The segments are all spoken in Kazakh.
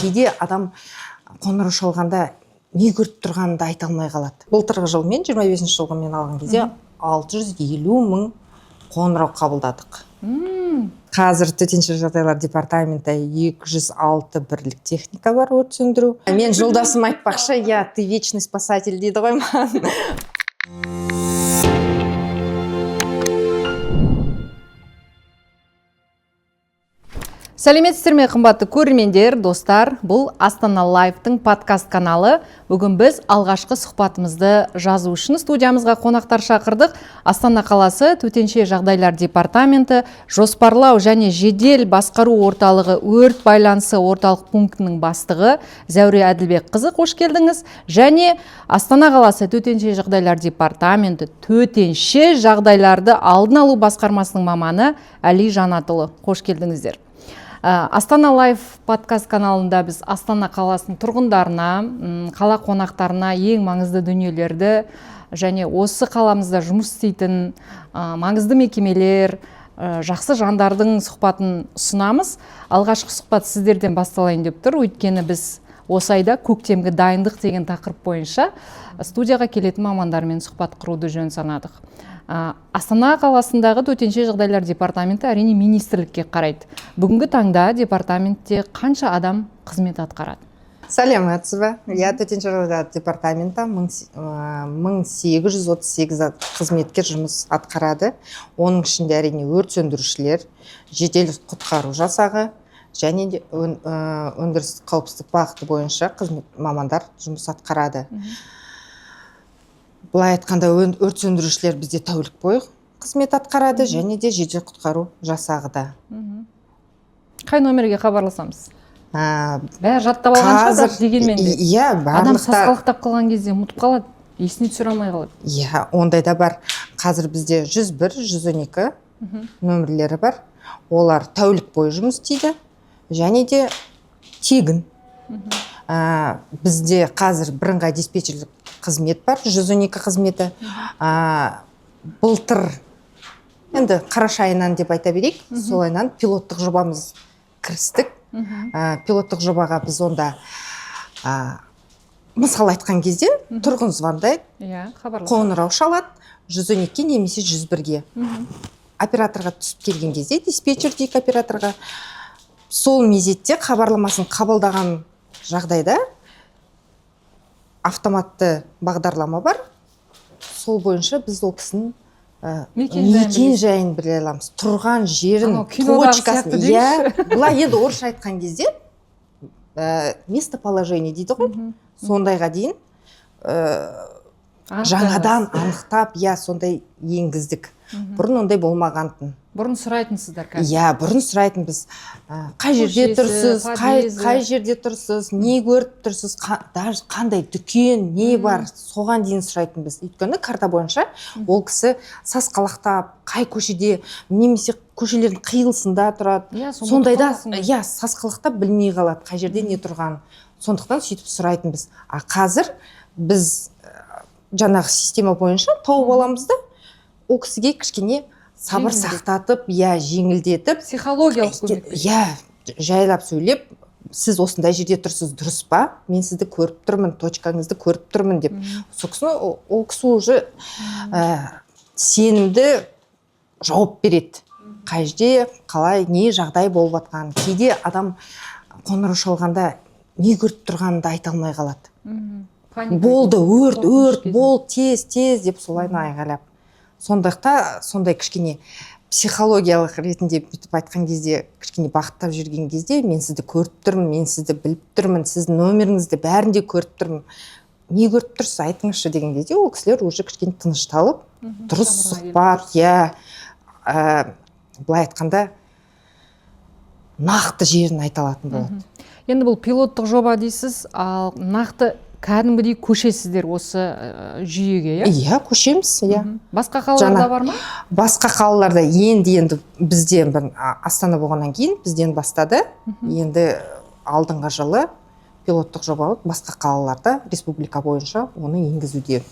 Кейде адам қоңырау шалғанда не көріп тұрғанын да айта алмай қалады. Былтырғы жылмен, 25 жылғымен алған кезде 650 мың қоңырау қабылдадық. Қазір төтенше жағдайлар департаменті 206 бірлік техника бар өрт сөндіру. Мен жолдасым айтпақшы, иә, «ты вечный спасатель» дейді ғой маған. Сәлеметсіздер ме, қымбатты көрермендер, достар! Бұл Астана Лайфтың подкаст каналы. Бүгін біз алғашқы сұхбатымызды жазу үшін студиямызға қонақтар шақырдық. Астана қаласы төтенше жағдайлар департаменті жоспарлау және жедел басқару орталығы өрт байланысы орталық пунктінің бастығы Зәуре Әділбекқызы, қош келдіңіз. Және Астана қаласы төтенше жағдайлар департаменті төтенше жағдайларды алдын алу басқармасының маманы Әли Жанатұлы, қош келдіңіздер. Астана Лайф подкаст каналында біз Астана қаласының тұрғындарына, қала қонақтарына ең маңызды дүниелерді және осы қаламызда жұмыс істейтін маңызды мекемелер, жақсы жандардың сұхбатын ұсынамыз. Алғашқы сұхбат сіздерден басталайын деп тұр, өйткені біз осы айда көктемгі дайындық деген тақырып бойынша студияға келетін мамандармен сұхбат құруды жөн санадық. Астана қаласындағы төтенше жағдайлар департаменті, әрине, министрлікке қарайды. Бүгінгі таңда департаментте қанша адам қызмет атқарады? Сәлеметсіз бе! Иә, төтенше жағдайлар департаменті 1838 қызметкер жұмыс атқарады. Оның ішінде, әрине, өрт сөндірушілер, жедел құтқару жасағы және де өндірістік қауіпсіздік бағыты бойынша қызмет мамандар жұмыс атқарады. Былай айтқанда, өрт сөндірушілер бізде тәулік бойы қызмет атқарады және де жедел құтқару жасағы да. Қай номерге хабарласамыз? Бәрі жаттап алған шығар, Қазір бірақ дегенмен де иә, адам барлықта сасқалақтап қалған кезде ұмытып қалады, есіне түсіре алмай қалады. Иә, ондай да бар. Қазір бізде 101, 112 нөмірлері бар. Олар тәулік бойы жұмыс істейді және де тегін. Бізде қазір бірыңғай диспетчерлік қызмет бар, 112 қызметі. Былтыр енді қараша айынан деп айта берейік, сол айынан пилоттық жобамыз кірістік. Пилоттық жобаға біз онда мысал айтқан кезде, тұрғын звондайды, Иә, хабарласады. қоңырау шалады 112 немесе 101-ге. Операторға түсіп келген кезде, диспетчер дейік операторға, сол мезетте хабарламасын қабылдаған жағдайда автоматты бағдарлама бар, сол бойынша біз ол кісінің мекен жайын мекен жайын біле аламыз, тұрған жерін, Анау кинодағы точкасын. сияқты. Иә, былай енді орысша айтқан кезде местоположение дейді ғой, сондайға дейін Анықтай жаңадан аласыз. анықтап, иә, сондай енгіздік. Бұрын ондай болмағантын. Бұрын сұрайтынсыздар қазір. Иә, бұрын сұрайтынбыз: қай жерде Көшесі, тұрсыз, қай, подъезі. қай жерде тұрсыз, не көріп тұрсыз, даже қандай дүкен, не бар, соған дейін сұрайтынбыз. Өйткені карта бойынша ол кісі сасқалақтап, қай көшеде немесе көшелердің қиылысында тұрады, Иә, соны сондайда ұмытып қаласың ғой. Иә, сасқалақтап білмей қалады қай жерде не тұрғанын. Сондықтан сөйтіп сұрайтынбыз. А қазір біз жаңағы система бойынша тауып аламыз да, ол кісіге кішкене сабыр Жеңілдетіп. сақтатып, иә, жеңілдетіп, Психологиялық көмек. иә, жайлап сөйлеп: «Сіз осындай жерде тұрсыз, дұрыс па? Мен сізді көріп тұрмын, точкаңызды көріп тұрмын», — деп. Сол кісіні, ол кісі уже сенімді жауап береді қай жерде, қалай, не жағдай болып жатқанын. Кейде адам қоңырау шалғанда не көріп тұрғанын да айта алмай қалады. Паника. «Болды, өрт, Қорқыныш өрт кезінде. болды, тез, тез», — деп солай айғайлап. Сондықта сондай кішкене психологиялық ретінде бүйтіп айтқан кезде, кішкене бағыттап жүрген кезде: «Мен сізді көріп тұрмын, мен сізді біліп тұрмын, сіздің номеріңізді бәрін де көріп тұрмын, не көріп тұрсыз, айтыңызшы», — деген кезде ол кісілер уже кішкене тынышталып, дұрыс Сабырға келіп. сұхбат, иә, былай айтқанда, нақты жерін айта алатын болады. Енді бұл пилоттық жоба дейсіз, ал нақты кәдімгідей көшесіздер осы жүйеге, иә? Иә, көшеміз, иә. Басқа қалаларда Жаңа- бар ма? Басқа қалаларда енді бізде бір Астана болғаннан кейін бізден бастады. Енді алдыңғы жылы пилоттық жоба болып, басқа қалаларда республика бойынша оны енгізуде.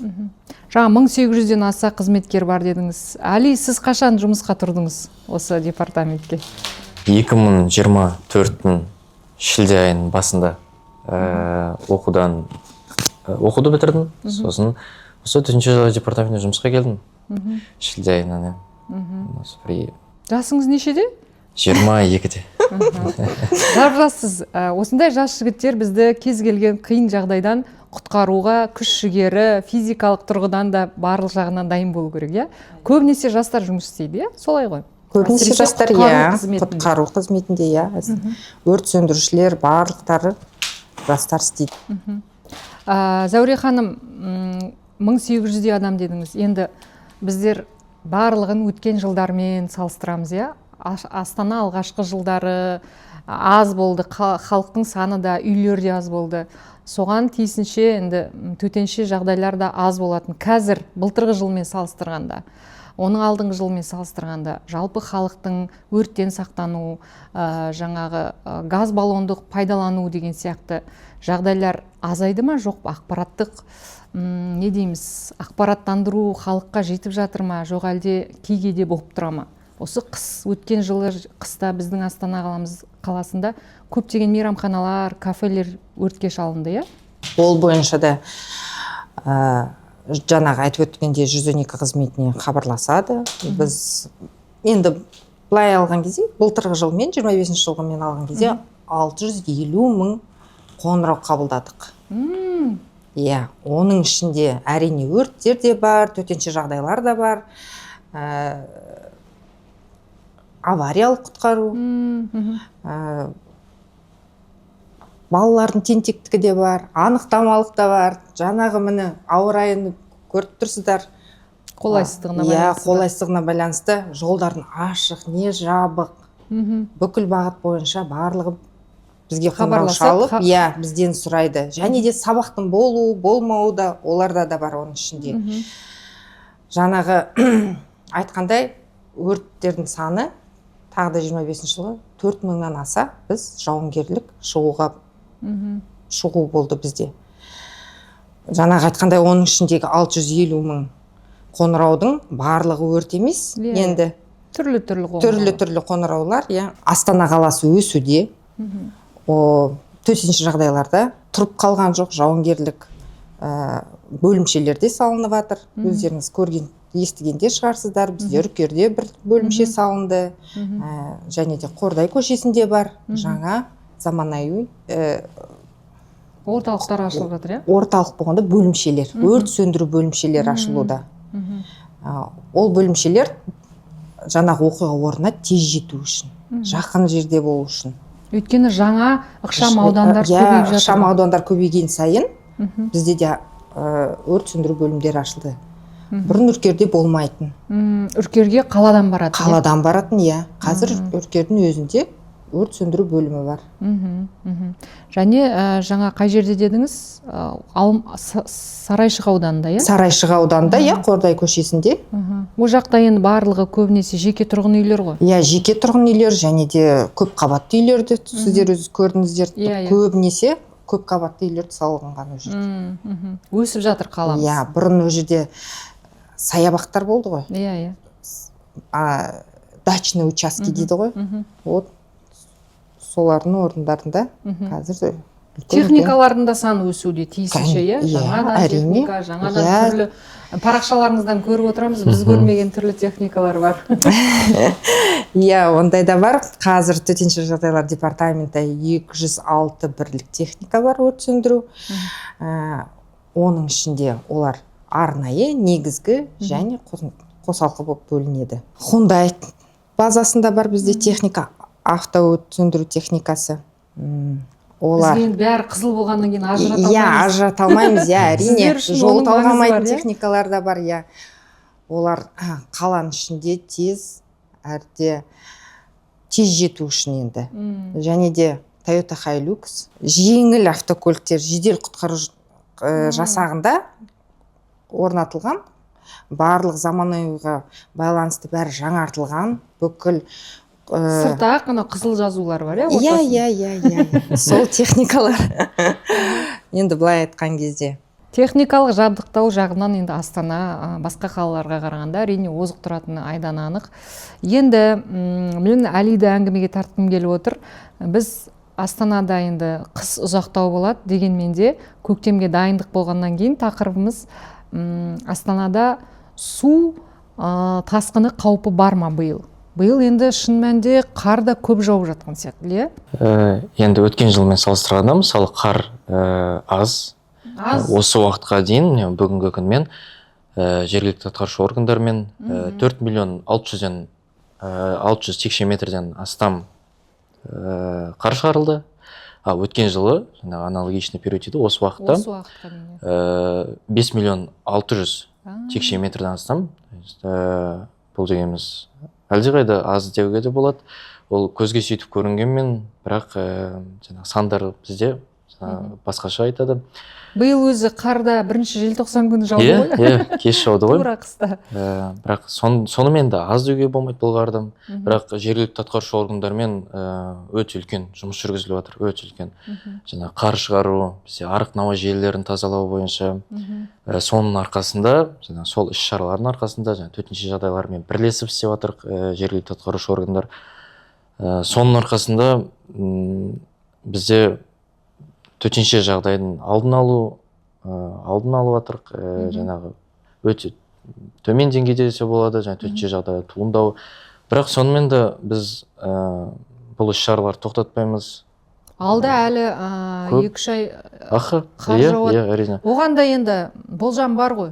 Жаңа 1800-ден аса қызметкер бар дедіңіз. Әли, сіз қашан жұмысқа тұрдыңыз осы департаментке? 2024-тің шілде айының басында. Оқудан оқуды бітірдім. Сосын осы төтенше жағдай департаментіне жұмысқа келдім шілде айынан, иә. Осы бір Жасыңыз нешеде? 22-де. Жап жассыз. Осындай жас жігіттер бізді кез келген қиын жағдайдан құтқаруға күш жігері, физикалық тұрғыдан да, барлық жағынан дайын болу керек, иә. Көбінесе жастар жұмыс істейді, иә, солай ғой? Көбінесе Әсіресе жастар, құтқару иә. қызметінде. Құтқару қызметінде, иә, өрт сөндірушілер, барлықтары жастар істейді. Зәуре ханым, 1800-дей адам дедіңіз. Енді біздер барлығын өткен жылдармен салыстырамыз, иә. Астана алғашқы жылдары аз болды, халықтың саны да, үйлер де аз болды, соған тиісінше енді төтенше жағдайлар да аз болатын. Қазір былтырғы жылмен салыстырғанда, оның алдыңғы жылмен салыстырғанда, жалпы халықтың өрттен сақтану, жаңағы газ баллондық пайдалану деген сияқты жағдайлар азайды ма, жоқ па? Ақпараттық, не дейміз, ақпараттандыру халыққа жетіп жатыр ма, жоқ әлде кей кейде болып тұра ма? Осы қыс, өткен жылы қыста біздің Астана қаласында көптеген мейрамханалар, кафелер өртке шалынды, иә. Ол бойынша да жаңағы айтып өткендей, 112 қызметіне хабарласады. Біз енді былай алған кезде, былтырғы жылмен, 25 жылғымен алған кезде 650 мың қоңырау қабылдадық, иә. Оның ішінде, әрине, өрттер де бар, төтенше жағдайлар да бар, авариялық құтқару, балалардың тентектігі де бар, анықтамалық та бар. Жаңағы, міне, ауа райын көріп тұрсыздар. Қолайсыздығына Иә. байланысты. Қолайсыздығына байланысты жолдардың ашық не жабық, бүкіл бағыт бойынша барлығы бізге қоңырау Хабарласады, шалып, иә, бізден сұрайды. Және де сабақтың болу болмауы да оларда да бар оның ішінде. Жаңағы айтқандай, өрттердің саны тағы да 25 жылы 4000-нан аса біз жауынгерлік шығуға шығу болды бізде. Жаңағы айтқандай, оның ішіндегі 650 мың қоңыраудың барлығы өрт емес. Енді түрлі түрлі қоңыраулар. Түрлі түрлі қоңыраулар, иә. Астана қаласы өсуде. О, төтенше жағдайларда тұрып қалған жоқ, жауынгерлік бөлімшелер де салынып жатыр. Өздеріңіз көрген, естіген де шығарсыздар, бізде Үркерде бір бөлімше салынды. Және де Қордай көшесінде бар жаңа заманауи Орталықтар ашылып жатыр, иә. Орталық болғанда, бөлімшелер, өрт сөндіру бөлімшелері ашылуда. Ол бөлімшелер жаңағы оқиға орнына тез жету үшін, жақын жерде болу үшін. Өйткені жаңа ықшам аудандар Иә, көбейіп жатыр ықшам ғой. Аудандар көбейген сайын бізде де өрт сөндіру бөлімдері ашылды. Бұрын Үркерде болмайтын. Үркерге қаладан барады, иә? Қаладан баратын, иә. Қазір Үркердің өзінде өрт сөндіру бөлімі бар. Мхм, мхм. Және жаңа қай жерде дедіңіз? Сарайшық ауданында, иә? Сарайшық ауданында, иә, Қордай көшесінде. Ол жақта енді барлығы көбінесе жеке тұрғын үйлер ғой. Иә, жеке тұрғын үйлер және де көп қабатты үйлерді сіздер өз көрдіңіздер. Иә, иә. Көбінесе көп қабатты үйлер салынған ол жерде. Өсіп жатыр қаламыз. Иә, бұрын ол жерде саябақтар болды ғой. иә иә Дачный участки дейді ғой. Вот солардың орындарында қазір үлкен- Техникалардың да саны өсуде тиісінше, иә? Иә, Жаңадан әрине. техника, жаңадан Иә. түрлі, парақшаларыңыздан көріп отырамыз, біз көрмеген түрлі техникалар бар. Иә, ондай да бар. Қазір төтенше жағдайлар департаменті 206 бірлік техника бар өрт сөндіру. Оның ішінде олар арнайы, негізгі және қосалқы болып бөлінеді. Хундай базасында бар бізде техника, авто өрт сөндіру техникасы. Олар Бізге енді бәрі қызыл болғаннан кейін ажырата Иә, алмаймыз. ажырата алмаймыз, иә, әрине. Сіздер үшін Жол оның маңызы бар, талғамайтын иә? техникалар да бар, иә. Олар қаланың ішінде тез әрде тез жету үшін енді. Және де Toyota Hilux жеңіл автокөліктер жедел құтқару жасағында орнатылған, барлық заманауиға байланысты бәрі жаңартылған, бүкіл Сырты ақ, анау қызыл жазулар бар, иә, Иә. ортасында? Иә, сол техникалар енді былай айтқан кезде. Техникалық жабдықтау жағынан енді Астана басқа қалаларға қарағанда, әрине, озық тұратыны айдан анық. Енді мен Әлиді әңгімеге тартқым келіп отыр. Біз Астанада енді қыс ұзақтау болады, дегенмен де көктемге дайындық болғаннан кейін тақырыбымыз Астанада су тасқыны қаупі бар ма биыл? Биыл енді шын мәнінде қар да көп жауып жатқан сияқты, иә? Енді өткен жылмен салыстырғанда, мысалы, қар аз. Аз. Осы уақытқа дейін, міне, бүгінгі күнмен жергілікті атқарушы органдармен 4 миллион 600-ден 600 текше метрден астам қар шығарылды. А өткен жылы жаңағы аналогичный период дейді, осы уақытта Осы уақытқа дейін, иә. 5 миллион 600 текше метрден астам. То есть, бұл дегеніміз әлдеқайда аз деуге де болады. Ол көзге сөйтіп көрінгенмен, бірақ жаңағы сандар бізде жаңағы басқаша айтады. Биыл өзі қарда 1 желтоқсан күні жауды Иә. ғой. Иә, кеш жауды ғой. Тура қыста. Бірақ сонымен де аз деуге болмайды бұл қарды. Бірақ жергілікті атқарушы органдармен өте үлкен жұмыс жүргізіліп жатыр, өте үлкен. Жаңағы қар шығару, бізде арық науа желілерін тазалау бойынша. Соның арқасында, жаңағы сол іс шаралардың арқасында, жаңағы төтенше жағдайлармен бірлесіп істеп жатырық, жергілікті атқарушы органдар. Соның арқасында бізде төтенше жағдайдың алдын алып жатырық. Жаңағы өте төмен деңгейде десе болады жаңағы төтенше жағдай туындау. Бірақ сонымен де біз бұл іс шараларды тоқтатпаймыз. Алда әлі Көп. 2-3 ай Аха. қар Иә. жауады. Иә, әрине. Оған да енді болжам бар ғой.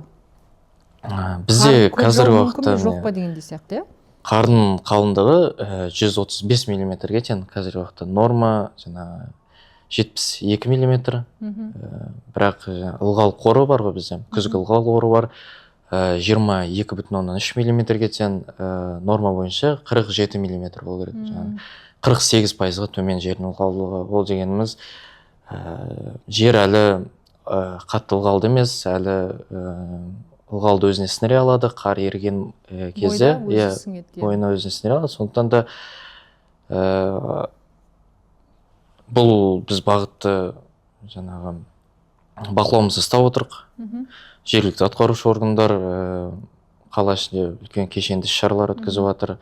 Бізде Қар көп қазіргі жаууы мүмкін уақытта бе, жоқ міне, па дегендей сияқты, иә. Қардың қалыңдығы 135 миллиметрге тең. Қазіргі уақытта норма жаңағы 72 миллиметр. Бірақ жаңа ылғал қоры бар ғой бізде, күзгі ылғал қоры бар, 22,3 миллиметрге тең. Норма бойынша 47 миллиметр болу керек. Жаңағы 48%-ға төмен жердің ылғалдылығы. Ол дегеніміз жер әлі қатты ылғалды емес, әлі ылғалды өзіне сіңіре алады қар еріген кезде. Бойда өзі Иә. сіңеді, иә. Бойына өзіне сіңіре алады. Сондықтан да бұл біз бағытты жаңағы бақылауымызды ұстап отырық. Жергілікті атқарушы органдар қала ішінде үлкен кешенді іс шаралар өткізіп жатыр.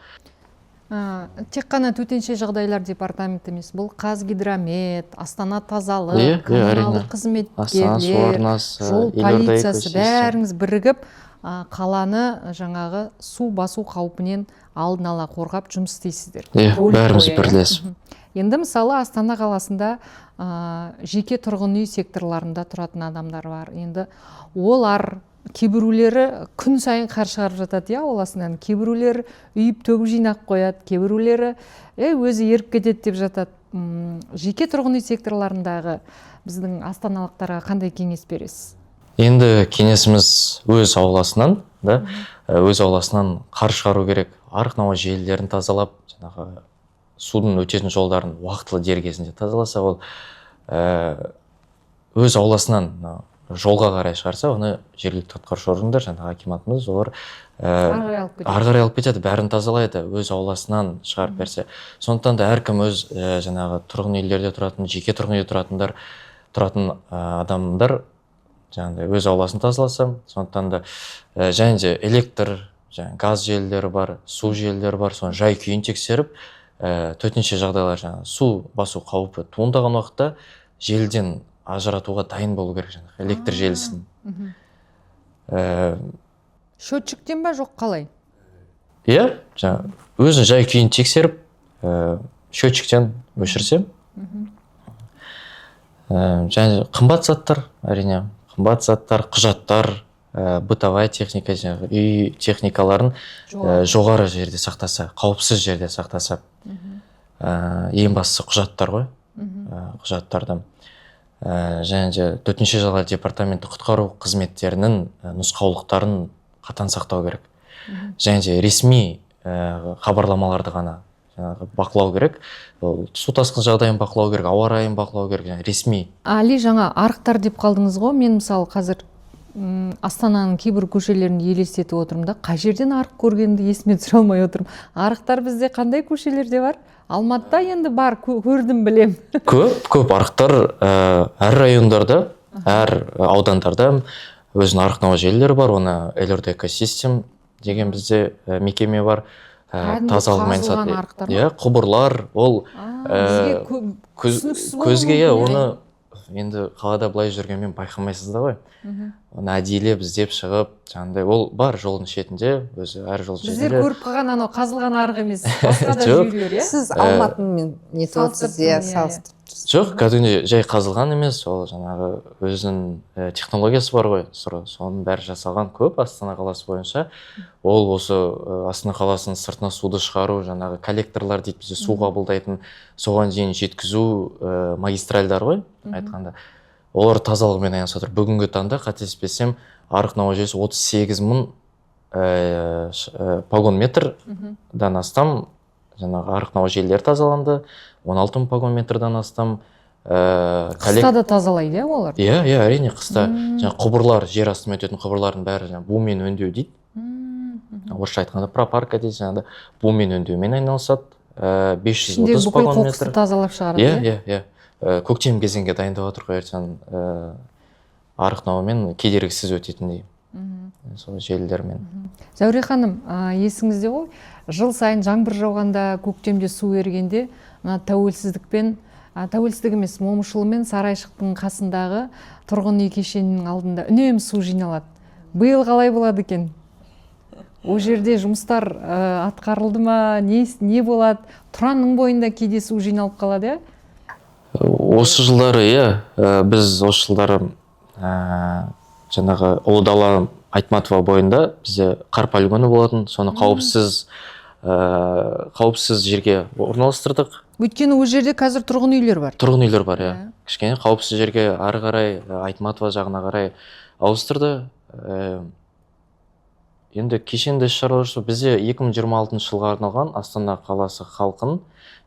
Тек қана төтенше жағдайлар департаменті емес, бұл Қазгидромет, Астана тазалық, Иә, коммуналдық әрине. қызметкерлер, Астана су арнасы, жол елорда полициясы, экосистема. бәріңіз бірігіп қаланы жаңағы су басу қаупінен алдын ала қорғап жұмыс істейсіздер. Иә, Тәулік бәріміз бойы, иә. бірлесіп. Енді мысалы, Астана қаласында жеке тұрғын үй секторларында тұратын адамдар бар. Енді олар кейбіреулері күн сайын қар шығарып жатады, иә, ауласынан. Кейбіреулері үйіп төгіп жинап қояды, кейбіреулері өзі еріп кетеді деп жатады. Жеке тұрғын үй секторларындағы біздің астаналықтарға қандай кеңес бересіз? Енді кеңесіміз: өз ауласынан да, өз ауласынан қар шығару керек, арық науа желілерін тазалап, жаңағы судың өтетін жолдарын уақытылы, дер кезінде тазаласа, ол өз ауласынан мына жолға қарай шығарса, оны жергілікті атқарушы органдар, жаңағы акиматымыз, олар ары қарай алып кетеді. Ары қарай алып кетеді, бәрін тазалайды өз ауласынан шығарып берсе. Сондықтан да әркім өз жаңағы тұрғын үйлерде тұратын, жеке тұрғын үйде тұратын адамдар жаңағыдай өз ауласын тазаласа. Сондықтан да және де электр жаңағы газ желілері бар, су желілері бар, соның жай күйін тексеріп, төтенше жағдайлар, жаңағы су басу қаупі туындаған уақытта желіден ажыратуға дайын болу керек жаңағы электр желісін. Счетчиктен ба, жоқ, қалай? Иә, жаңағы өзінің жай күйін тексеріп, счетчиктен өшірсе. Және қымбат заттар, әрине, қымбат заттар, құжаттар, бытовая техника, жаңағы үй техникаларын жоғары жерде сақтаса, қауіпсіз жерде сақтаса. Ең бастысы құжаттар ғой. Құжаттарды және де төтенше жағдайлар департаменті құтқару қызметтерінің нұсқаулықтарын қатаң сақтау керек. Және де ресми хабарламаларды ғана жаңағы бақылау керек. Ол су тасқын жағдайын бақылау керек, ауа райын бақылау керек және ресми. Али, жаңа арықтар деп қалдыңыз ғой. Мен мысалы қазір Астананың кейбір көшелерін елестетіп отырмын да, қай жерден арық көргенімді есіме түсіре алмай отырмын. Арықтар бізде қандай көшелерде бар? Алматыда енді бар, көрдім, білем. Көп, көп арықтар әр райондарда, әр аудандарда өзінің арық науа желілері бар. Оны Елорда Экосистем деген бізде мекеме бар. Тазалығымен қазылған айналысады. арықтар ма? Иә, құбырлар ол. Бізге түсініксіз болуы көзге, иә, мүмкін, оны енді қалада былай жүргенмен байқамайсыз да ғой. Оны әдейілеп іздеп шығып, жаңағыдай ол бар жолдың шетінде, өзі әр жолдың Біздер шетінде. көріп қалған анау қазылған арық емес, басқа да Жоқ. жүйелер, иә. Сіз Алматымен нетіп отырсыз, Салыстырып иә, тұрмын, иә, иә. салыстырып тұрсыз. Жоқ, кәдімгідей жай қазылған емес, ол жаңағы өзінің технологиясы бар ғой, соның бәрі жасалған көп Астана қаласы бойынша. Ол осы Астана қаласының сыртына суды шығару, жаңағы коллекторлар дейді бізде, су қабылдайтын, соған дейін жеткізу магистральдар ғой айтқанда. Олар тазалығымен айналысып жатыр. Бүгінгі таңда, қателеспесем, арық науа жүйесі 38 мың погон метрдан астам жаңағы арық науа желілері тазаланды, 16 мың погон метрдан астам Қыста да тазалайды, иә, олар? Иә, әрине, қыста. Жаңағы құбырлар, жер астымен өтетін құбырлардың бәрі жаңағы бумен өңдеу дейді. Орысша айтқанда, пропарка дейді, жаңағыдай бумен өңдеумен айналысады. Ішіндегі 530 бүкіл погон қоқысты метр. тазалап шығарады, Иә. иә? Иә, көктем кезеңге дайындап жатыр ғой, ертең арық науамен кедергісіз өтетіндей сол желілермен. Зәуре ханым, есіңізде ғой, жыл сайын жаңбыр жауғанда, көктемде су ергенде мына Тәуелсіздікпен, Тәуелсіздік емес, Момышұлы мен Сарайшықтың қасындағы тұрғын үй кешенінің алдында үнемі су жиналады. Биыл қалай болады екен? Ол жерде жұмыстар атқарылды ма, не болады? Тұранның бойында кейде су жиналып қалады, иә? Осы жылдары, иә, біз осы жылдары жаңағы Ұлы Дала, Айтматова бойында бізде қар полигоны болатын, соны қауіпсіз жерге орналастырдық. Өйткені ол жерде қазір тұрғын үйлер бар. Тұрғын үйлер бар, иә. Иә. Кішкене қауіпсіз жерге, ары қарай Айтматова жағына қарай ауыстырды. Енді кешенді іс шаралар бізде 2026 жылға арналған Астана қаласы халқын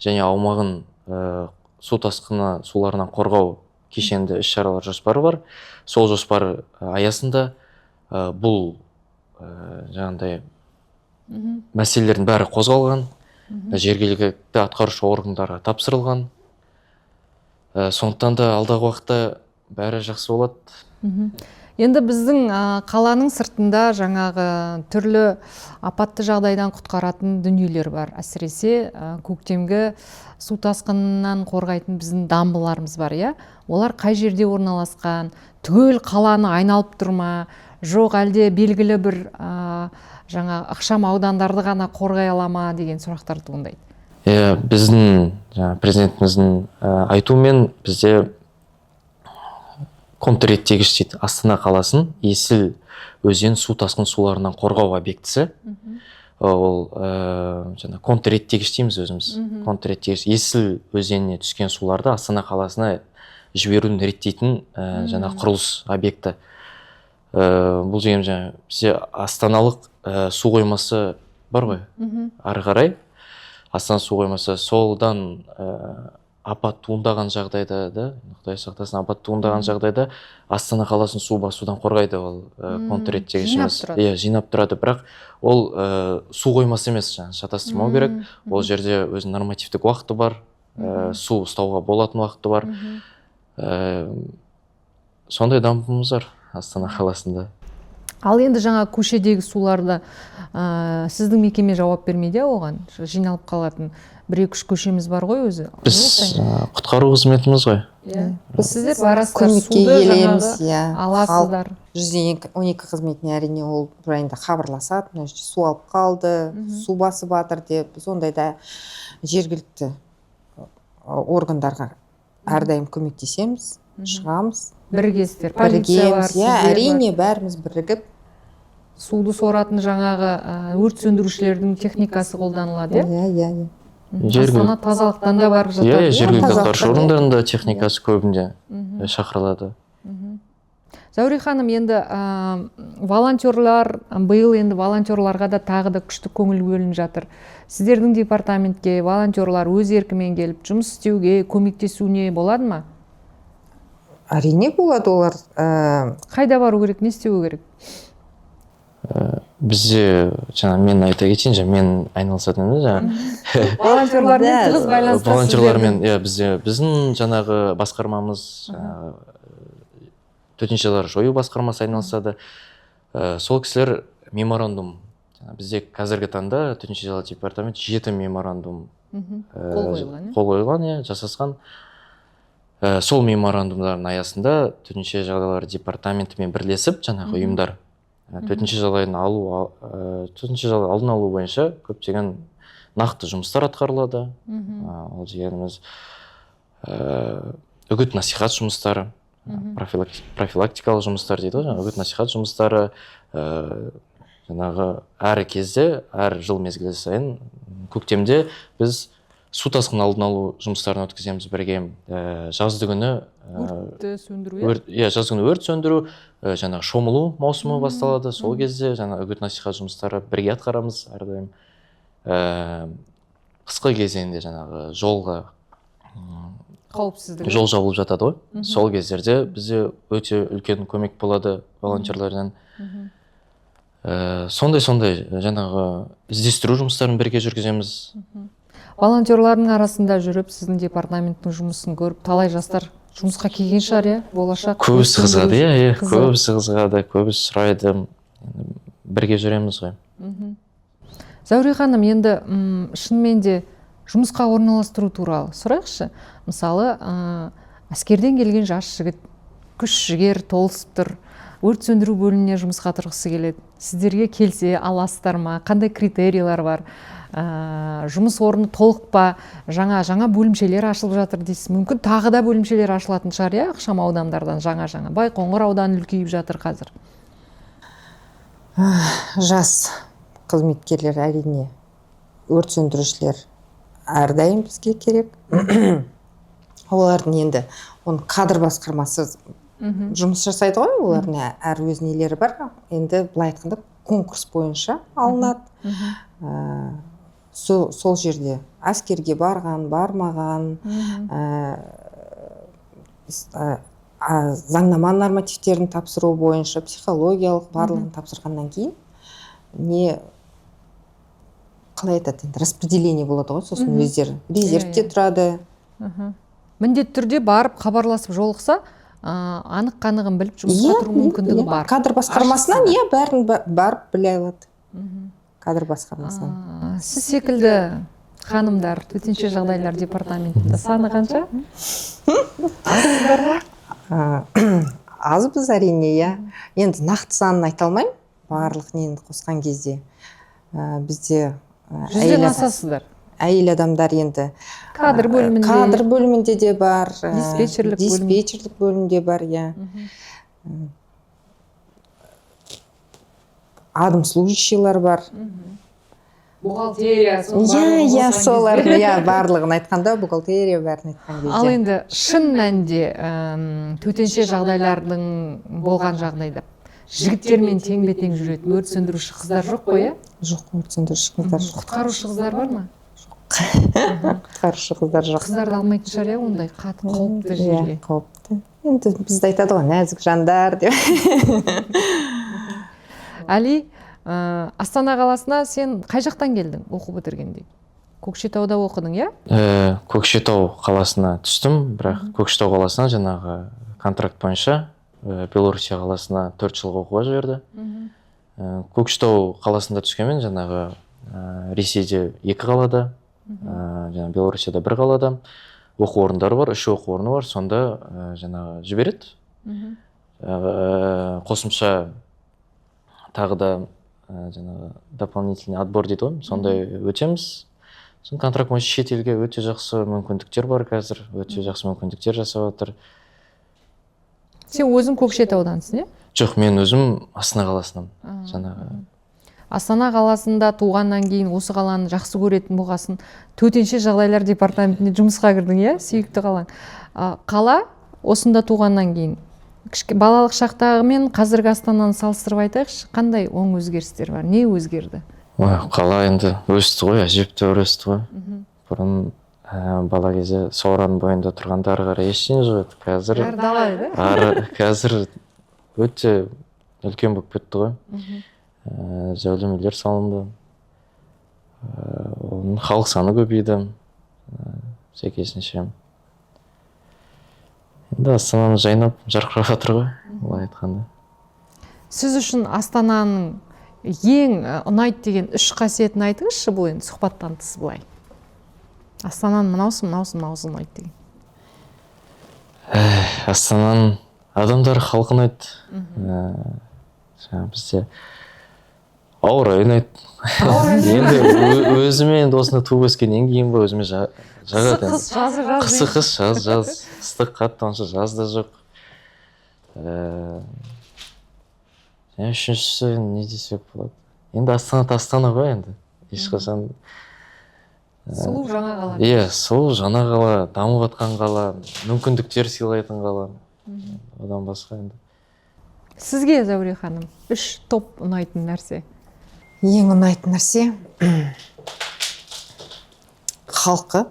және аумағын су тасқыны суларынан қорғау кешенді іс шаралар жоспары бар. Сол жоспар аясында бұл жаңағындай мәселелердің бәрі қозғалған, жергілікті атқарушы органдарға тапсырылған. Сондықтан да алдағы уақытта бәрі жақсы болады. Енді біздің қаланың сыртында жаңағы түрлі апатты жағдайдан құтқаратын дүниелер бар. Әсіресе көктемгі су тасқынынан қорғайтын біздің дамбыларымыз бар, иә? Олар қай жерде орналасқан? Түгел қаланы айналып тұр ма? Жоқ, әлде белгілі бір жаңа ықшам аудандарды ғана қорғай ала ма деген сұрақтар туындайды. Иә, біздің жаңа президентіміздің айтуымен бізде контрреттегіш дейді, Астана қаласын Есіл өзен су тасқын суларынан қорғау объектісі. Ол жаңа контрреттегіш дейміз өзіміз. Контрреттегіш Есіл өзеніне түскен суларды Астана қаласына жіберуін реттейтін жаңа құрылыс объекті. Бұл деген жаңа бізде астаналық су қоймасы бар ғой, ары қарай Астана су қоймасы, солдан апат туындаған жағдайда да, құдай сақтасын, апат туындаған жағдайда Астана қаласын су басудан қорғайды ол контрреттегішіміз. Жинап тұрады. Иә, жинап тұрады, бірақ ол су қоймасы емес, жаңа шатастырмау керек. Ол жерде өзінің нормативтік уақыты бар, су ұстауға болатын уақыты бар. Сондай дамбымыз бар Астана қаласында. Ал енді жаңа көшедегі суларды сіздің мекеме жауап бермейді, иә, оған? Жиналып қалатын бір екі үш көшеміз бар ғой өзі. Біз құтқару қызметіміз ғой. Иә. Біз Сіздер барасыздар, көмекке суды келеміз, жаңағы иә. аласыздар. 112 қызметіне, әрине, ол жайында хабарласады, мына жерде су алып қалды, су басып жатыр деп. Біз ондайда жергілікті органдарға әрдайым көмектесеміз, шығамыз. Бірігесіздер, полиция бар, Бірігеміз, иә, сіздер бар. әрине, бәріміз бірігіп. Суды соратын жаңағы өрт сөндірушілердің техникасы қолданылады, иә? Иә. Астана тазалықтан да барып жатады, Иә, иә? жергілікті Тазалықтан, атқарушы иә. органдарында техникасы көбінде шақырылады. Зәуре ханым, енді волонтерлар, биыл енді волонтерларға да тағы да күшті көңіл бөлініп жатыр. Сіздердің департаментке волонтерлар өз еркімен келіп жұмыс істеуге, көмектесуіне болады ма? Әрине, болады. Олар Қайда бару керек, не істеу керек? Бізде жаңа мен айта кетейін, жаңа мен айналысатын емес жаңа. Волонтерлармен Да. тығыз байланыста. Волонтерлармен, иә, бізде біздің жаңағы басқармамыз, жаңағы төтенше жағдайлар жою басқармасы айналысады. Сол кісілер меморандум Бізде қазіргі таңда төтенше жағдайлар департаменті 7 меморандум Қол қойылған, иә? Қол қойылған, иә, жасасқан. Сол меморандумдардың аясында төтенше жағдайлар департаментімен бірлесіп жаңағы ұйымдар төтенше жағдайдың алу төтенше жағдай алдын алу бойынша көптеген нақты жұмыстар атқарылады. Ол дегеніміз үгіт насихат жұмыстары, профилактикалық жұмыстар дейді ғой, жаңағы үгіт насихат жұмыстары, жаңағы әр кезде, әр жыл мезгілі сайын көктемде біз су тасқынын алдын алу жұмыстарын өткіземіз бірге. Жазды күні өртті сөндіру, иә? Иә, жазды күні өрт сөндіру, жаңағы шомылу маусымы басталады. Сол кезде жаңағы үгіт насихат жұмыстары бірге атқарамыз әрдайым. Қысқы кезеңде жаңағы жолға қауіпсіздігі, жол жабылып жатады ғой. Сол кездерде бізде өте үлкен көмек болады волонтерлерден. Сондай жаңағы іздестіру жұмыстарын бірге жүргіземіз. Волонтерлардың арасында жүріп, сіздің департаменттің жұмысын көріп, талай жастар жұмысқа келген шығар, иә, болашақ. Көбісі қызығады, иә, көбісі қызығады, көбісі сұрайды. Бірге жүреміз ғой. Зәуре ханым, енді шынымен де жұмысқа орналастыру туралы сұрайықшы. Мысалы, әскерден келген жас жігіт, күш жігер толысып тұр, өрт сөндіру бөліміне жұмысқа тұрғысы келеді. Сіздерге келсе аласыздар ма? Қандай критерийлер бар? Жұмыс орны толық па? Жаңа бөлімшелер ашылып жатыр дейсіз. Мүмкін тағы да бөлімшелер ашылатын шығар, иә, ықшам аудандардан жаңа-жаңа. Байқоңыр ауданы үлкейіп жатыр қазір. Жас қызметкерлер, әрине, өрт сөндірушілер әрдайым бізге керек. Олардың енді оны кадр басқармасы жұмыс жасайды ғой, олардың әр өз нелері бар. Енді былай айтқанда конкурс бойынша алынады. Сол жерде әскерге барған, бармаған, заңнама нормативтерін тапсыру бойынша психологиялық барлығын тапсырғаннан кейін не қалай айтады енді, распределение болады ғой, сосын өздері резервте тұрады. Міндетті түрде барып хабарласып жолықса, анық қанығын біліп жұмысқа тұру мүмкіндігі бар. Кадр басқармасынан, иә, бәрін барып біле алады. Кадр басқармасынан. Сіз секілді ханымдар төтенше жағдайлар департаментінде саны қанша? Азсыздар ма? Азбыз, әрине, иә. Енді нақты санын айта алмаймын, барлық нені қосқан кезде. Бізде 100-ден асасыздар. Әйел адамдар енді кадр бөлімінде, кадр бөлімінде де бар, диспетчерлік бөлім. Диспетчерлік бөлімде бар, иә. Адым служащийлар бар. Бухгалтерия. Иә, иә, солар, иә, барлығын айтқанда, бухгалтерия бәрін айтқан кезде. Ал енді шын мәнінде төтенше жағдайлардың болған жағдайда жігіттермен теңбе-тең жүретін өрт сөндіруші қыздар жоқ қой, иә? Жоқ, өрт сөндіруші қыздар жоқ. Құтқарушы қыздар бар ма? Құтқарушы қыздар жоқ. Қыздарды алмайтын шығар, иә, ондай қатты қауіпті жерге. Иә, қауіпті. Енді бізді айтады ғой, нәзік жандар деп. Әли, Астана қаласына сен қай жақтан келдің оқу бітіргенде? Көкшетауда оқыдың, иә? Көкшетау қаласына түстім, бірақ Көкшетау қаласына жаңағы контракт бойынша Белоруссия қаласына 4 жылға оқуға жіберді. Көкшетау қаласында түскенмен жаңағы Ресейде 2 қалада, жаңағы Белоруссияда 1 қалада оқу орындары бар, 3 оқу орны бар, сонда жаңағы жібереді. Қосымша тағы да жаңағы дополнительный отбор дейді ғой, сондай өтеміз. Сосын контракт бойынша шетелге өте жақсы мүмкіндіктер бар қазір, өте жақсы мүмкіндіктер жасап жатыр. Сен өзің Көкшетаудансың, иә? Жоқ, мен өзім Астана қаласынан. Жаңағы Астана қаласында туғаннан кейін осы қаланы жақсы көретін болғасын төтенше жағдайлар департаментіне жұмысқа кірдің, иә? Сүйікті қалаң. Қала осында туғаннан кейін балалық шақтағы мен қазіргі Астананы салыстырып айтайықшы, қандай оң өзгерістер бар, не өзгерді? Ой, қала енді өсті ғой, әжептәуір өсті ғой. Бұрын бала кезде Сауранның бойында тұрғанда ары қарай ештеңе жоқ еді. Қазір бәрі дала еді. Ары қазір өте үлкен болып кетті ғой. Зәулім үйлер салынды. Оның халық саны көбейді. Сәйкесінше. Енді Астанамыз жайнап, жарқырап жатыр ғой, былай айтқанда. Сіз үшін Астананың Ең ұнайды деген үш қасиетін айтыңызшы, бұл енді сұхбаттан тыс былай. Астананың мынаусы, мынаусы, мынаусы ұнайды деген. Астананың адамдары, халқы ұнайды. Жаңағы бізде ауа райы ұнайды. Енді өзіме енді осында туып өскеннен кейін ба, өзіме жағады енді. Қыс, жазы жаз. Қысы қыс, жаз жаз, ыстық қатты онша жаз да жоқ. Және үшіншісі не десек болады енді? Астана да Астана ғой енді, ешқашан. Сұлу жаңа қала. Иә, сұлу жаңа қала, дамып жатқан қала, мүмкіндіктер сыйлайтын қала. Одан басқа енді. Сізге, Зәуре ханым, үш топ ұнайтын нәрсе. Ең ұнайтын нәрсе — халқы.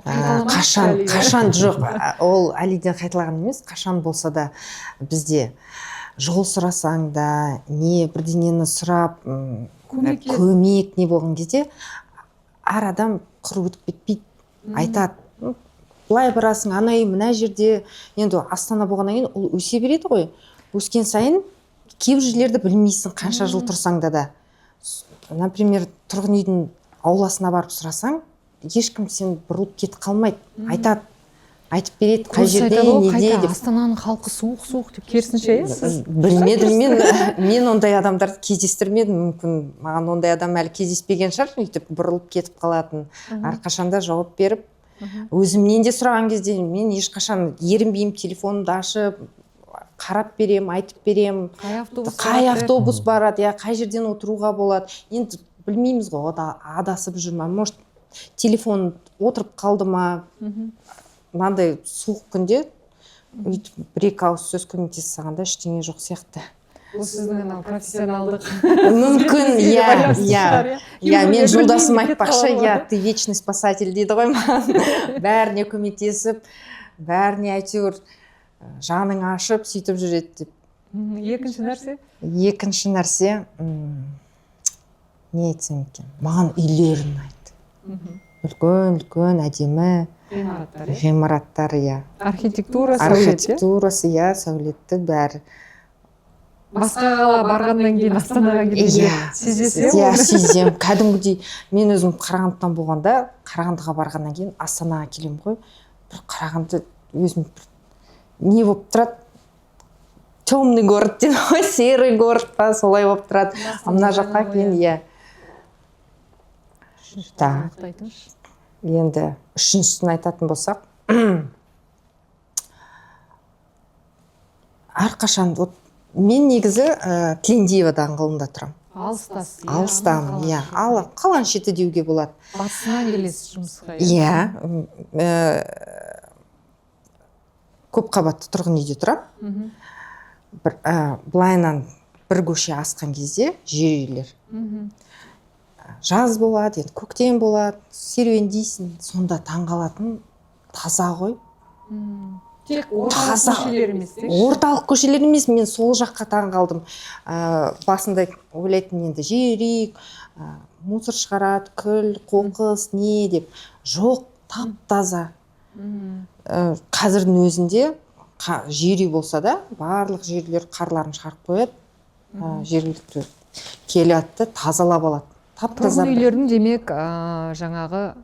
Қайталамаңызшы, қашан Әлиді. Қашан жоқ, ол Әлиден қайталаған емес. Қашан болса да бізде жол сұрасаң да, не бірдеңені сұрап, Көмек. көмек не болған кезде әр адам құр өтіп кетпейді, айтады: «Былай барасың, ана үй мына жерде». Енді Астана болғаннан кейін ол өсе береді ғой. Өскен сайын кейбір жерлерді білмейсің, қанша жыл тұрсаң да. Например, тұрғын үйдің ауласына барып сұрасаң, ешкім сен бұрылып кетіп қалмайды, айтады, айтып береді қай Көбісі жерде, айтады ғой, неде қайта деп. Астананың халқы суық, суық деп. Керісінше, иә, сіз Білмедім, мен ондай адамдарды кездестірмедім. Мүмкін, маған ондай адам әлі кездеспеген шығар, өйтіп бұрылып кетіп қалатын. Әрқашанда жауап беріп, өзімнен де сұраған кезде мен ешқашан ерінбеймін, телефонымды ашып қарап берем, айтып берем. Қай автобус Қай барады? автобус барады, иә, қай жерден отыруға болады. Енді білмейміз ғой, о да адасып жүр ма, может, телефон отырып қалды ма. Мынандай суық күнде өйтіп бір екі ауыз сөз көмектесе салғанда ештеңе жоқ сияқты. Бұл сіздің анау профессионалдық Мүмкін, қызметіңізге иә. байланысты Иә. шығар, иә? Иә, мен Кейбіреулер жолдасым білмеймін деп кетіп айтпақшы, қалады иә, ғой. «Ты вечный спасатель» дейді ғой маған. Бәріне көмектесіп, бәріне әйтеуір жаның ашып, сөйтіп жүреді деп. Екінші нәрсе? Екінші нәрсе, не айтсам екен? Маған үйлер ұнайды, үлкен үлкен әдемі ғимараттар, иә? Ғимараттар, иә. Архитектура, сәулет, иә? Архитектурасы, иә, сәулетті бәрі. Басқа қала барғаннан кейін Астанаға келгенде сезесіз, Иә, оны? сеземін кәдімгідей. Мен өзім Қарағандыдан болғанда, Қарағандыға барғаннан кейін Астанаға келемін ғой, бір Қарағанды өзім бір не болып тұрады, темный город дейді ғой, серый город па, солай болып тұрады. А мына жаққа кейін, иә. Так. Нақты айтыңызшы. Енді үшіншісін айтатын болсақ, әрқашан, вот мен негізі Тілендиева даңғылында тұрамын. Алыстасыз, иә? Алыстамын, иә, ал қаланың шеті деуге болады. Батысынан келесіз жұмысқа? Иә, көп қабатты тұрғын үйде тұрамын. Бір былайынан бір көше асқан кезде жер үйлер. Жаз болады енді, көктем болады, серуендейсің, сонда таңғалатын, таза ғой. Тек орталық Таза. көшелер емес те? Орталық көшелер емес, мен сол жаққа таң қалдым. Басында ойлайтынмын енді, жер үй мусор шығарады, күл қоқыс не деп. Жоқ, тап таза. Қазірдің өзінде жер үй болса да, барлық жерлер қарларын шығарып қояды. Жергілікті келеді да тазалап алады, тап таза. Тұрғын үйлердің, демек, жаңағы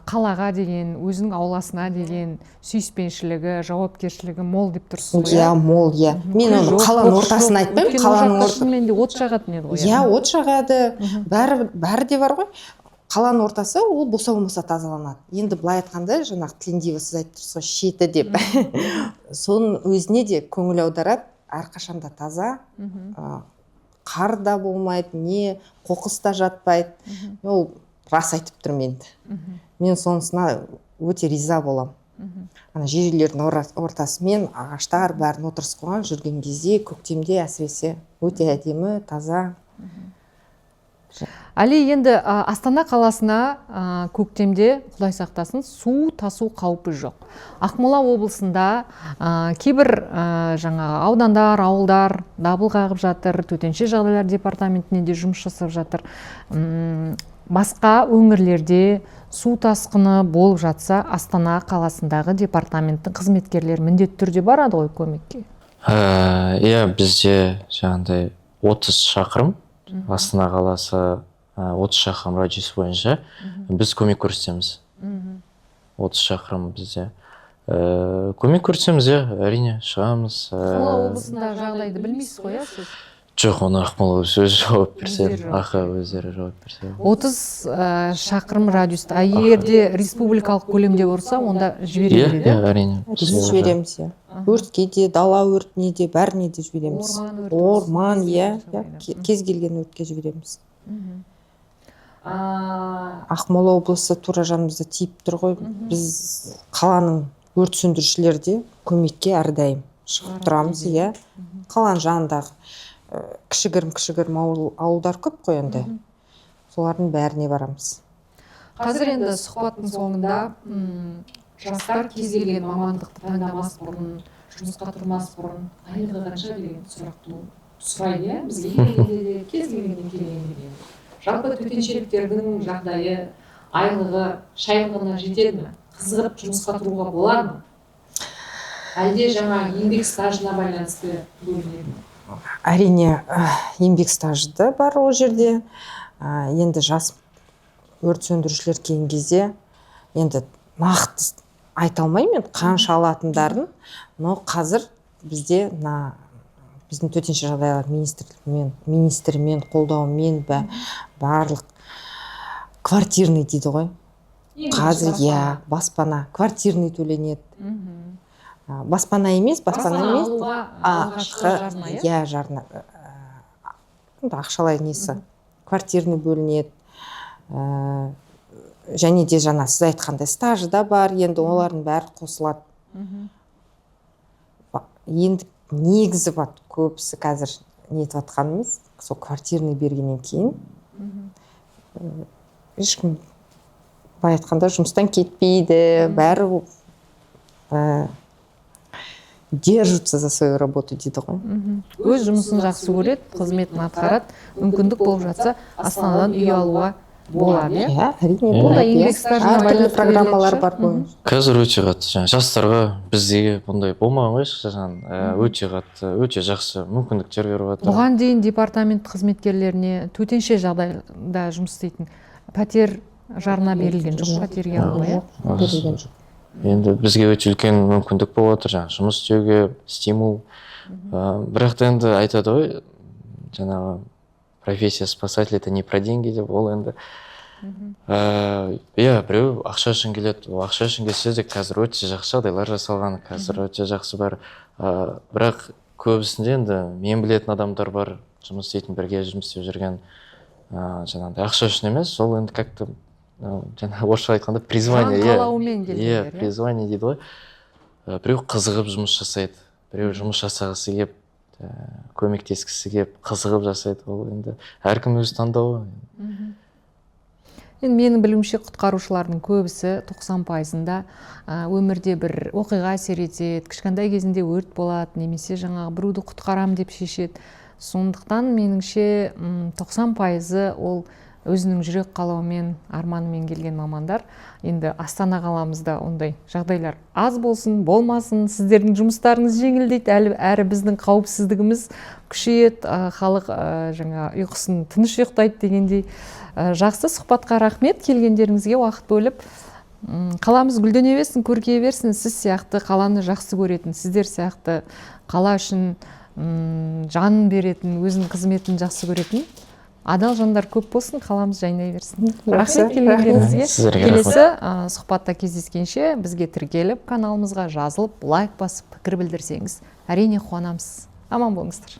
қалаға деген, өзінің ауласына деген сүйіспеншілігі, жауапкершілігі мол деп тұрсыз ғой? Иә, мол, иә. Мен Күл оны жоқ, қаланың қоқыс ортасын жоқ. айтпаймын. Өйткені ол Қаланың жақта орта шынымен де от жағатын еді ғой? Иә, от жағады, бәрі бәрі де бар ғой. Қаланың ортасы ол болса болмаса тазаланады. Енді былай айтқанда, жаңағы Тілендиева, сіз айтып тұрсыз ғой, шеті деп, соның өзіне де көңіл аударады, әрқашанда таза. Қар да болмайды, не қоқыс та жатпайды. Ол рас айтып тұрмын енді. Мен сонысына өте риза боламын. Ана жер үйлердің ортасымен ағаштар бәрін отырғызып қойған, жүрген кезде көктемде әсіресе өте әдемі, таза. Әли, енді Астана қаласына көктемде, құдай сақтасын, су тасу қаупі жоқ. Ақмола облысында кейбір жаңағы аудандар, ауылдар дабыл қағып жатыр, төтенше жағдайлар департаментіне де жұмыс жасап жатыр. Басқа өңірлерде су тасқыны болып жатса, Астана қаласындағы департаменттің қызметкерлері міндетті түрде барады ғой көмекке? Иә, бізде жаңағыдай 30 шақырым, Астана қаласы, 30 шақырым радиус бойынша біз көмек көрсетеміз. 30 шақырым бізде көмек көрсетеміз, иә, әрине, шығамыз. Ақмола облысындағы жағдайды білмейсіз ғой, иә, сіз? Жоқ, оны Ақмола облысы өзі жауап берсе. Өздері жауап. Аха, өздері жауап берсе. 30 шақырым радиуста. А егер де республикалық көлемде болса, онда жібере береді? Иә, әрине. Әрине, жібереміз, иә. Өртке де, дала өртіне де, бәріне де жібереміз. Орман өрті болсын, Орман, кез иә келген иә жағдайда. Кез келген өртке жібереміз. Ақмола облысы тура жанымызда тиіп тұр ғой. Біз, қаланың өрт сөндірушілері де көмекке әрдайым шығып Барады тұрамыз, дейді. иә. Қаланың жанындағы кішігірім кішігірім ауылдар көп қой енді, солардың бәріне барамыз. Қазір енді сұхбаттың соңында жастар кез келген мамандықты таңдамас бұрын, жұмысқа тұрмас бұрын айлығы қанша деген сұрақты сұрайды, иә, бізге келгенде де, кез келгенде келгенде де. Жалпы төтеншеліктердің жағдайы, айлығы шайлығына жетеді ме, қызығып жұмысқа тұруға болады ма, әлде жаңа еңбек стажына байланысты бөлінеді ме? Әрине, еңбек стажы да бар ол жерде. Енді жас өрт сөндірушілер келген кезде енді нақты айта алмаймын енді қанша алатындарын, но қазір бізде мына біздің Төтенше жағдайлар министрлігімен, министрмен қолдауымен барлық квартирный дейді ғой қазір, иә, баспана, квартирный төленеді. Баспана емес, баспана емес, алуға алғашқы жарна, иә? Иә, жарна, енді ақшалай несі, квартирный бөлінеді. Және де жаңа сіз айтқандай стажы да бар, енді олардың бәрі қосылады. Енді негізі бар, көбісі қазір нетіп жатқанымыз сол квартирный бергеннен кейін ешкім, былай айтқанда, жұмыстан кетпейді, бәрі держатся за свою работу дейді ғой. Өз жұмысын жақсы көреді, қызметін атқарады, мүмкіндік болып жатса, Астанадан үй алуға болады, иә? Иә, әрине, Иә. Бұл да болады, иә. еңбек стажына Әртүрлі байланысты программалар берілетін бар шығар. ғой. Қазір өте қатты жаңа жастарға, бізде бұндай болмаған ғой ешқашан, өте қатты, өте жақсы мүмкіндіктер беріп жатыр. Бұған дейін департамент қызметкерлеріне, төтенше жағдайда жұмыс істейтін, пәтер жарна берілген жоқ, пәтерге алуға, иә? Жоқ, берілген жоқ. Енді бізге өте үлкен мүмкіндік болып отыр жаңағы жұмыс істеуге стимул. Бірақ та енді айтады ғой жаңағы, профессия спасатель — это не про деньги деп. Ол енді иә, біреу ақша үшін келеді, ол ақша үшін келсе де, қазір өте жақсы жағдайлар жасалған, қазір өте жақсы бар. Бірақ көбісінде енді мен білетін адамдар бар, жұмыс істейтін, бірге жұмыс істеп жүрген, жаңағыдай ақша үшін емес, ол енді как то жаңа орысша айтқанда призвание. Жан Иә, қалауымен иә. келгендер, иә? Призвание дейді ғой. Біреу қызығып жұмыс жасайды, біреу жұмыс жасағысы келіп, көмектескісі келіп, қызығып жасайды. Ол енді әркім өз таңдауы. Енді менің білуімше, құтқарушылардың көбісі, 90 пайызында өмірде бір оқиға әсер етеді, кішкентай кезінде өрт болады немесе жаңағы біреуді құтқарам деп шешеді. Сондықтан меніңше, 90 пайызы ол өзінің жүрек қалауымен, арманымен келген мамандар. Енді Астана қаламызда ондай жағдайлар аз болсын, болмасын, сіздердің жұмыстарыңыз жеңілдейді, әлі, әрі біздің қауіпсіздігіміз күшейеді, халық жаңа ұйқысын тыныш ұйықтайды дегендей. Жақсы сұхбатқа рахмет, келгендеріңізге уақыт бөліп. Қаламыз гүлдене берсін, көркейе берсін. Сіз сияқты қаланы жақсы көретін, сіздер сияқты қала үшін жанын беретін, өзінің қызметін жақсы көретін адал жандар көп болсын, қаламыз жайнай берсін. Рахмет келгендеріңізге. Сіздерге рахмет. Келесі сұхбатта кездескенше бізге тіркеліп, каналымызға жазылып, лайк басып, пікір білдірсеңіз, әрине, қуанамыз. Аман болыңыздар.